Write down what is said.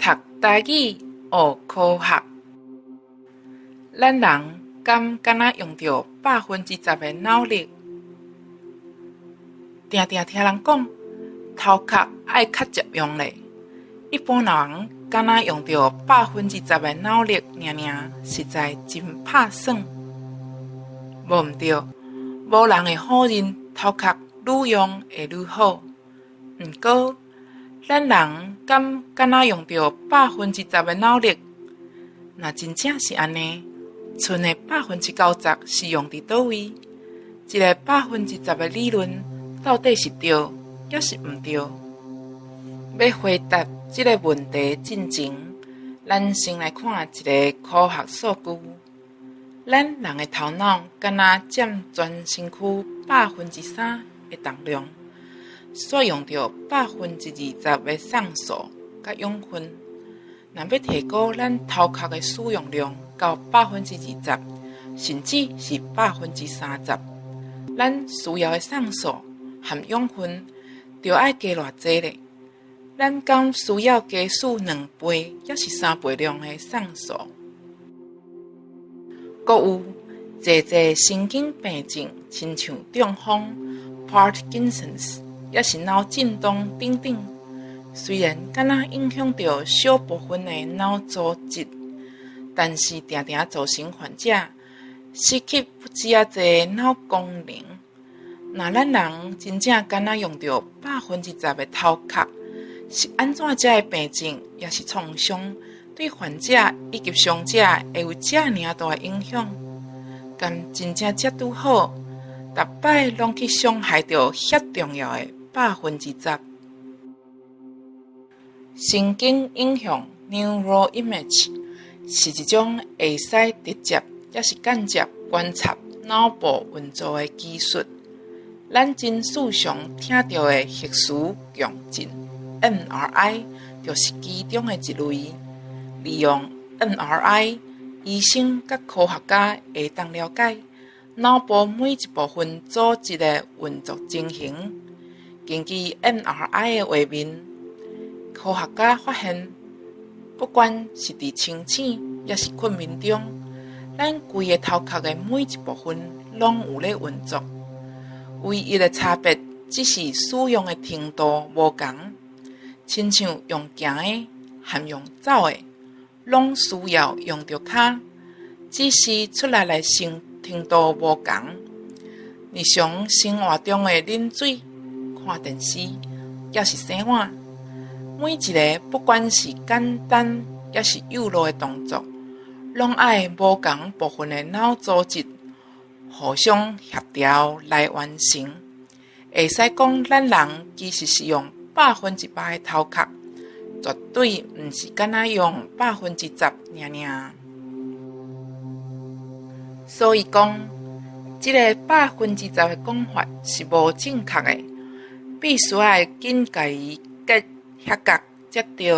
讀台語學科學，咱人敢敢若用著十的腦力？定定聽人講，頭殼愛較捷用咧。一般人敢若用著十的腦力爾爾，實在真拍算。無毋對，無人會否認頭殼愈用會愈好。毋過，咱人敢敢若用著十的腦力？若真正是按呢，賰的90是用佇佗位？這个十的理論到底是對，抑是毋對？欲回答這个問題進前，咱先來看一个科學數據。咱人的頭腦敢若佔全身軀3%的重量，煞用著20%的酵素佮養分。若欲提高咱頭殼的使用量到20%，甚至是30%，咱需要的酵素和養分著愛加偌濟咧？咱敢需要加使2倍，抑是3倍量的酵素？閣有濟濟神經病症，親像中風、Parkinson's，抑是腦震盪等等，雖然敢若影響著小部分的腦組織，但是定定造成患者失去不止仔濟腦功能。若咱人真正敢若用著十的頭殼，是按怎遮的病症，抑是創傷，對患者以及傷者會有遮爾大的影響？敢真正這拄好，逐擺攏去傷害著遐重要的十？神經影像（Neuroimage）是一種會使直接抑是間接觀察腦部運作的技術。咱真時常聽著的核磁共振（MRI）就是其中的一類。利用 MRI，醫生佮科學家會當了解腦部每一部分組織的運作情形。根據 MRI 的畫面，科學家發現，不管是佇清醒抑是睏眠中，咱規个頭殼的每一部分攏有咧運作。唯一的差別只是使用的程度無仝。親像用行的和用走的，攏需要用著跤，只是出力的程度無仝。日常生活中的啉水、看電視，抑是洗碗，每一个不管是簡單抑是幼稚的動作，攏愛無仝部分的腦組織互相協調來完成。會使講，咱人其實是用100%的頭殼，絕對毋是敢若用十爾爾。所以講，這个十的講法是無正確的，必須愛緊共伊結遐角才對。